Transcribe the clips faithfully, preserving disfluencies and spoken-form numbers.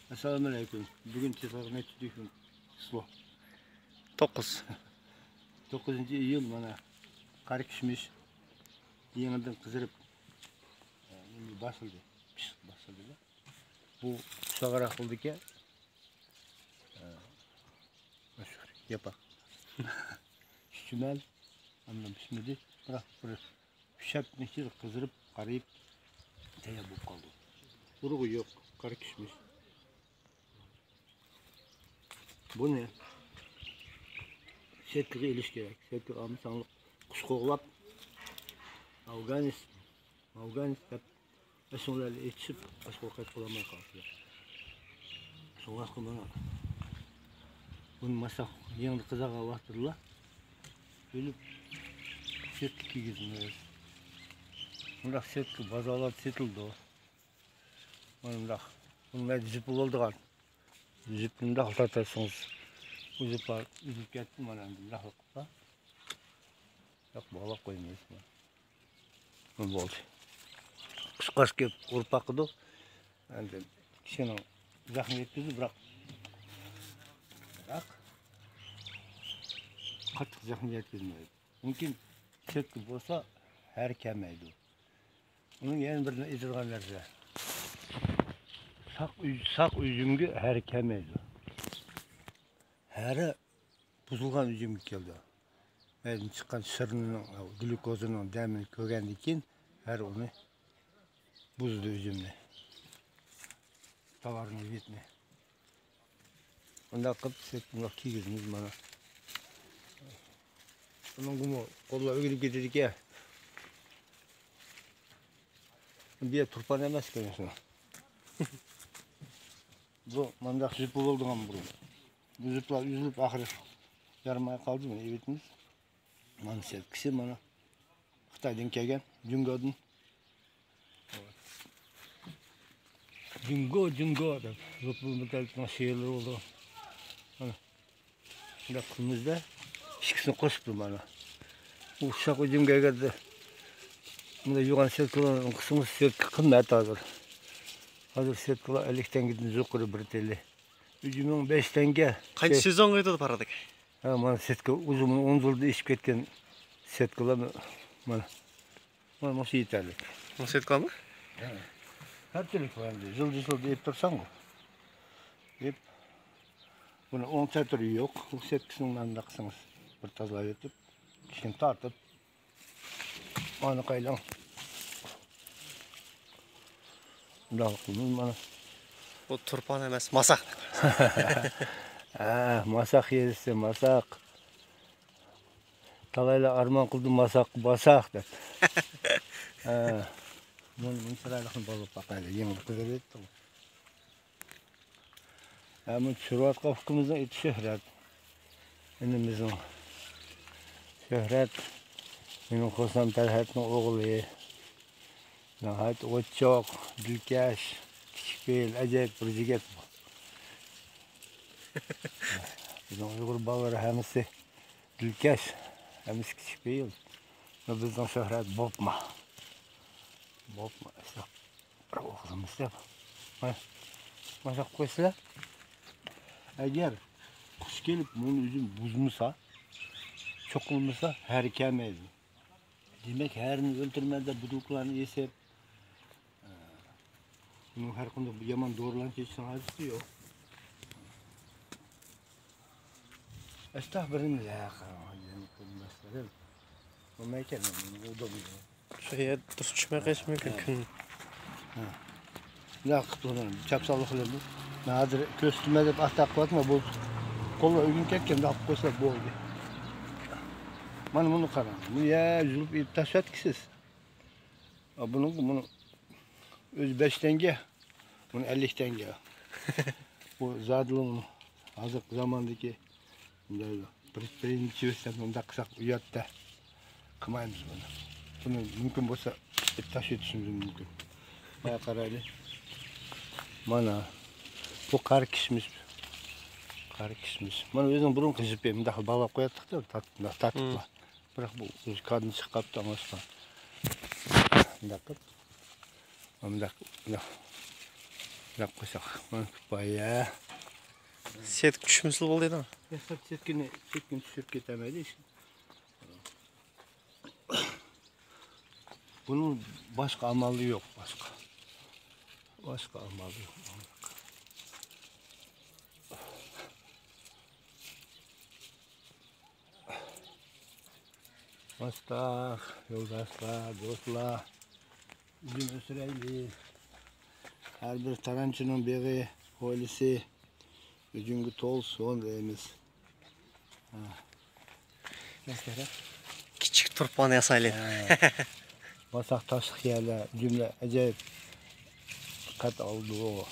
ئەسسالامۇئەلەيكۇم. بۈگۈن چىسلىق نەچچە دېگۈم؟ چىسلو. توققۇز. توققۇزىنچى ئىيۇل، مانا، قارا كىشمىش يېڭىدىن قىزىرىپ، ئە، باشلىدى. پىشىپ باشلىدى. بۇ ئۇششاقراق بولىدىكەن. ئە، مۇشۇ ياپاق. شۈمەل، ئاندىن پىشمىدى. بىراق بىر ئۈچ ھەپتىنىڭ ئىچىدە قىزىرىپ، قارىيىپ، تەييار بولۇپ قالدى. ئۇرۇقى يوق، قارا كىشمىش. بۇنى سېتكىگە ئېلىش كېرەك. سېتكىگە ئالمىساڭلار قۇش قوغلاپ، ئافغانىس، ئافغانىس دەپ ئەشۇلارنى ئېتىشىپ، ئاشۇ قايتىپ بولالماي قالىسىلەر. شۇڭلاشقا مانا بۇنى ماساق يېڭىدا قىزارغان ۋاقتىدىلا ئېلىپ سېتكە كىيگۈزىمىز. بۇنداق سېتكا بازارلاردا سېتىلىدۇ. مانا مۇنداق. بۇنىڭ يىپى بولىدىغان. يىپنى مۇنداق تارتسىڭىز، ئۇ يىپلار ئۈزۈلۈپ كەتتى، مانا ئەمدى مۇنداق قىلىپ. ياق، باغلاپ قويمايسىز. بۇ بولدى. قۇشقاچ كېلىپ ئۇرۇپ باقىدۇ. ئەمدى كىشىنىڭ زەخمى يەتكۈزىدۇ، بىراق، بىراق قاتتىق زەخمى يەتكۈزمەيدۇ. مۇمكىن، سېتكا بولسا ھەر كەلمەيدۇ. ئۇنىڭ يەنە بىر ئېيتىدىغان نەرسە. ساق ئۈج-، ساق ئۈجۈمگە ھەر كەلمەيدۇ. ھەرە بۇزۇلغان ئۈجۈمگە كېلىدۇ. مەيدىن چىققان شىرنىنىڭ، گلۇكوزىنىڭ دەمىنى كۆرگەندىن كېيىن، ھەرە ئۇنى بۇزىدۇ، ئۈجۈمنى. تاۋارنى، ۋىدنى. ئۇنداق قىلىپ، سېتىپ، مۇنداق كىيگۈزىمىز مانا. ئۇنىڭغىمۇ قوللار ئۆگىنىپ كېتىدىكەن. بۇ يەر تۇرپان ئەمەسكەن شۇ. بۇ مانداق زىپى بولىدىغان بۇرۇن. بۇ زىپلار ئۈزۈلۈپ، ئاخىرى يارىماي قالدى. مانا ئېۋىتىمىز. مانا سېتكىسى مانا. خىتايدىن كەلگەن، جۇڭگودىن. جۇڭگو، جۇڭگو دەپ، زوپۇلمۇتەلىپنىڭ شېئىرلىرى بولىدۇ. مانا. شۇنداق قىلىمىزدا، ئىككىسىنى قوشۇپلا مانا. ئۇششاق ئۈجۈمگە ئەگەردە مۇنداق يوغان سېتكىلارنى قىلسىڭىز، سېتكا قىممەت ھازىر. ھازىر سېتكىلار ئەللىك تەڭگىدىن يۇقىرى بىر تېلى. ئۈجۈمىڭ بەش تەڭگە. قانچە سېزونغا يېتىدۇ پارادىكى؟ ھە، مانا سېتكا ئۇزۇنى ئون يىلدا ئېشىپ كەتكەن سېتكىلار مانا. مانا مۇشۇ يېتەرلىك. مۇشۇ يېتىدىغانمۇ؟ ھە. ھەر تۈرلۈك بار ئەمدى. يىلدا يىلدا ئېلىپ تۇرساڭغۇ. ئېلىپ، بۇنى ئوڭ چاتىرى يوق. بۇ سېتكىسىنى مۇنداق قىلسىڭىز، بىر تازىلاپ ئېتىپ، كىشىنى تارتىپ، مانا قايلاڭ. مۇنداق قىلدىم مانا. بۇ تۇرپان ئەمەس، ماساق. ھە، ماساق يېزىسى، ماساق. تالايلار ئارمان قىلدى ماساق باساق دەپ. ھە. مۇنۇ، مۇنۇ چىرايلىقنى بولۇپ باقايلى. يېڭى قىزىرىۋېتىپتۇ. ھە، بۇنى چۈشۈرۈۋاتقان ئۇكىمىزنىڭ ئېتى شۆھرەت. ئىنىمىزنىڭ شۆھرەت. مېنىڭ قوشنام تەلھەتنىڭ ئوغلى. ناھايىتى ئوچۇق، دىلكەش، كىچىك پېئىل، ئەجەيىپ بىر يىگىت. بىزنىڭ ئۇيغۇر بالىلىرى ھەممىسى دىلكەش، ھەممىسى كىچىك پېئىل. بىزنىڭ شۆھرەت بوپما. بوپما، ئىشلەپ. بىر ئوغلىمىز دەپ. مانا، مانا قويسىلەر. ئەگەر قۇش كېلىپ، مۇنى ئۆزىنى بۇزمىسا، چوقۇلمىسا، ھەرە كەلمەيدۇ. دېمەك، ھەرىنى ئۆلتۈرىمەن دەپ بۇدۇكلارنى ئېسىپ، ئە، بۇنىڭ ھەر قانداق يامان دورىلارنى چېچىشنىڭ ھاجىتى يوق. ئەستەغپىرۇللا، يا قاراڭ، يەنە قىلماسلىرىم. بولمايكەن، ئۇ شۇ يەر دۇرۇس چۈشمەي قېلىشى مۇمكىن، ھە. كۈن. ھە. مۇنداق قىلىپ تۇرۇڭ، چاپسانلىق قىلىمەن. مەن ھازىر كۆرسىتىمەن دەپ ئاستا قىلىۋاتىمەن، بۇ قوللار ئۆگىنىپ كەتكەن، مۇنداق قىلىپ قويسا بولدى. مانا بۇنى قاراڭ. بۇ يە يۇلۇپ ئېلىپ تاشلىۋەتكىسىز. ئا، بۇنىڭ، بۇنىڭ ئۆزى بەش تەڭگە، بۇنى ئەللىك تەڭگە. بۇ زادىلا بۇنى ھازىرقى زاماندىكى بۇنداق بىر، بىرىنچى ۋەسىيەتنى مۇنداق قىلساق ئۇياتتا قىلمايمىز بۇنى. بۇنى مۇمكىن بولسا ئېلىپ تاشلىۋېتىشىمىز مۇمكىن. مانا قارايلى. مانا بۇ قارا كىشمىش. قارا كىشمىش. مانا ئۆزىنىڭ بۇرۇنقى يىپى مۇنداق باغلاپ قوياتتۇق-تۇ، تارتىپلا. بىراق بۇ ئۆزى كادىن چىقىپ قاپتۇ، ئاڭلاشقان. مۇنداق قىلىپ. مۇنداق، مۇنداق. بىراق قوشاق. مانا كۇپايە. سېتىك چۈشمىسىلا بولدى ئىدى. ياساپ سېتكىنى، سېتكىنى چۈشۈرۈپ كېتەلمەيدۇ ھېچكىم. بۇنىڭ باشقا ئامالى يوق، باشقا. باشقا ئامالى يوق. ماستاق، يولداشلار، دوستلار، ئۈجۈم ئۆستۈرەيلى. ھەر بىر تارانچىنىڭ بېغى، ھويلىسى ئۈجۈمگە تولسۇن دەيمىز. ھە. كىچىك تۇرپان ياسايلى. ھە. ماساق تاشلىق يەرلەر، ئۈجۈملەر ئاجايىپ دىققەت ئالىدۇ.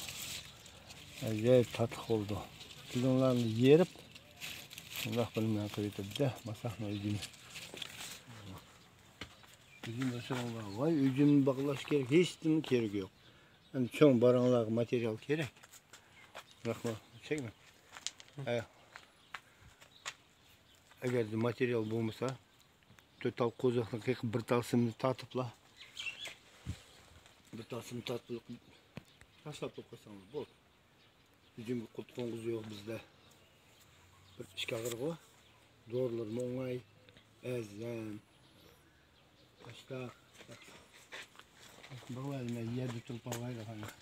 ئاجايىپ تاتلىق بولىدۇ. تىلىڭلارنى يېرىپ، شۇنداق بىر نېمە قىلىۋېتىدۇ-دە، ماساقنىڭ ئۈجۈمى. ئۈجۈم ئۆسۈرۈڭلار. ۋاي، ئۈجۈم باغلاش كېرەك، ھېچنېمە كېرىكى يوق. ئەمدى چوڭ باراڭلارغا ماتېرىيال كېرەك. رەھمەت. چەكمە. ئە، ئەگەر ماتېرىيال بولمىسا، تۆت تال قوزۇقنى قېقىپ، بىر تال سىمنى تارتىپلا، بىر تال سىمنى تارتىپ تاشلاپلا قويساڭلار بولدى. ھۇجۇمغا قۇت قوڭغۇزى يوق بىزدە. بىر ئىچكى ئاغرىقى بار. دورىلىرىمۇ ئوڭاي. ئەزەم. قاشتا. بىر يەردە تۇرۇپ ئالايلى قانداق.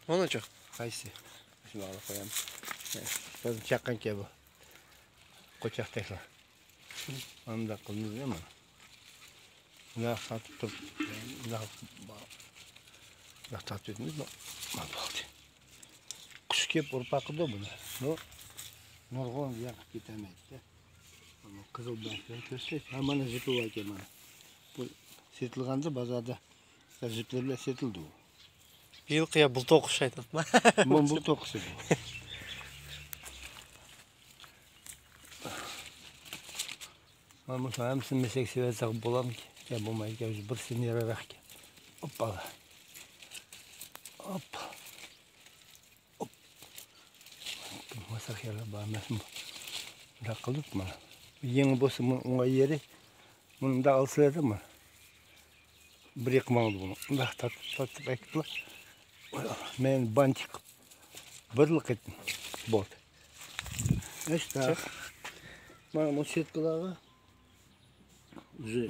مانىچۇ. قايسى؟ شۇنى ئالا قويامىز. بىر چاققانكەن بۇ. قوچاقتەكلا. مانداق قىلدىم يا مانا. مۇنداق تارتىپ تۇرۇپ، مۇنداق، مۇنداق تارتىپ يۈردىمىز، مانا بولدى. قۇش كېلىپ ئۇرۇپ باقىدۇ بۇنى. بۇ نۇرغۇن زىيان قىلىپ كېتەلمەيدۇ-دە. مانا قىزىل بەنتلەر كۆرسەك، ھە، مانا زىپى بار ئىكەن مانا. بۇ سېتىلغاندا بازاردا زىپلار بىلەن سېتىلىدۇ. بۇ يىلقى يا بۇلتۇر قۇش ئايتىپما؟ مانا بۇلتۇر قۇشى بۇ. مانا مۇشۇ ھەممىسىنى مېسەك سېۋەتسەك بولامدىكىن؟ يا بولمايدىكەن، بىرسىنى يارىراق ئىكەن. ھوپپالا. ھوپ. ھوپ. ماساق يەرلەر بار ئەمەسمۇ؟ مۇنداق قىلدۇق مانا. يېڭى بولسا بۇنىڭ ئوڭاي يېرى. بۇنى مۇنداق ئالسىلەردە مانا. بىر يېقى ماڭىدۇ بۇنى. مۇنداق تارتىپ، تارتىپ ئەكىپلا. مەن بانت چىقىپ. بىرلا قېتىم. بولدى. ئەشتا. مانا بۇ سېتكىلارغا. ئۆزى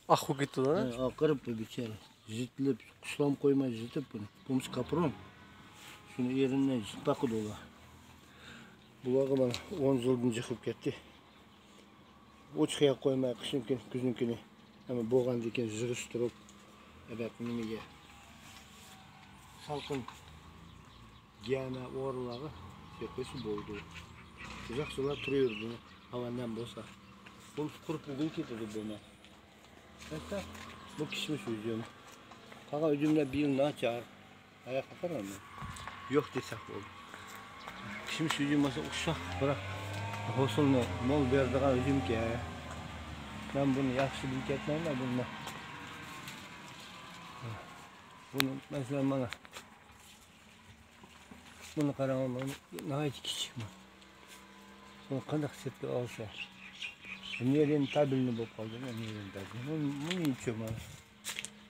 ئاق بولۇپ كېتىدۇ، ھە؟ ھە، ئاقىرىپ بۇ بىچارە. زىتلىپ، قۇشلام قويماي زىتىپ بۇنى. بۇمۇ كاپرون. شۇنى ئېرىندىن زىت باقىدۇ ئۇلار. بۇلارغا مانا ئون يىلدىن جىقىپ كەتتى. ئوچۇق يەرگە قويماي، قىشنىڭ كۈنى، كۈزنىڭ كۈنى. ئەمما بولغاندىن كېيىن يىغىشتۇرۇپ، ئەبەت نېمىگە، سالقىن گىيانا ئورۇنلارغا سېلىپ قويسا بولىدۇ. ئۇزاق يىللار تۇرۇۋېرىدۇ، ھاۋا نەم بولسا. بولمىسا قۇرۇپ ئۆگىلىپ كېتىدۇ بۇ نەم. ھەتتا بۇ كىشمىش ئۈجۈم. قالغان ئۈجۈملەر بىيىل ناچار. ئاياققا قارىغاندا يوق دېسەك بولىدۇ. كىشمىش ئۈجۈم بولسا ئۇششاق، بىراق ھوسۇلنى مول بېرىدىغان ئۈجۈمكەن. مەن بۇنى ياخشى بىلىپ كەتمەيمەن بۇنى. بۇنى، مەسىلەن، مانا. بۇنى قاراڭ، بۇ ناھايىتى كىچىك بۇ. بۇنى قانداق سېتىپ ئالسا؟ نېرېنتابىلنى بولۇپ قالدى، نېرېنتابىل. بۇنى، بۇنى يېتىشىمەن.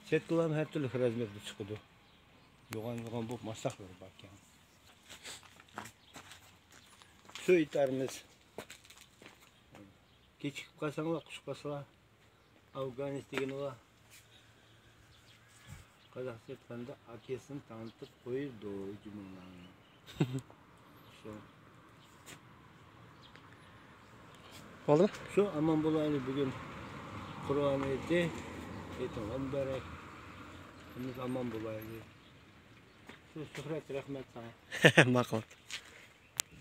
سېتىلغان ھەر تۈرلۈك رازمېردا چىقىدۇ. يوغان، يوغان بولۇپ ماساقلىرى باركەن. سۇ ئېيتارمىز. كېچىكىپ قالساڭلار، قۇش قالسىلا. ئافغانىس دېگىنى بار. قازاقچە ئېيتقاندا، ئاكىسىنى تانىتىپ قويىدۇ، جۇمۇڭلارنى. شۇ. بولدىمۇ؟ شۇ، ئامان بولايلى، بۈگۈن قۇربان ھېيتى، ھېيتىڭلار مۇبارەك. ھەممىمىز ئامان بولايلى. شۇ، شۆھرەت، رەھمەت ساڭا. ماقۇل.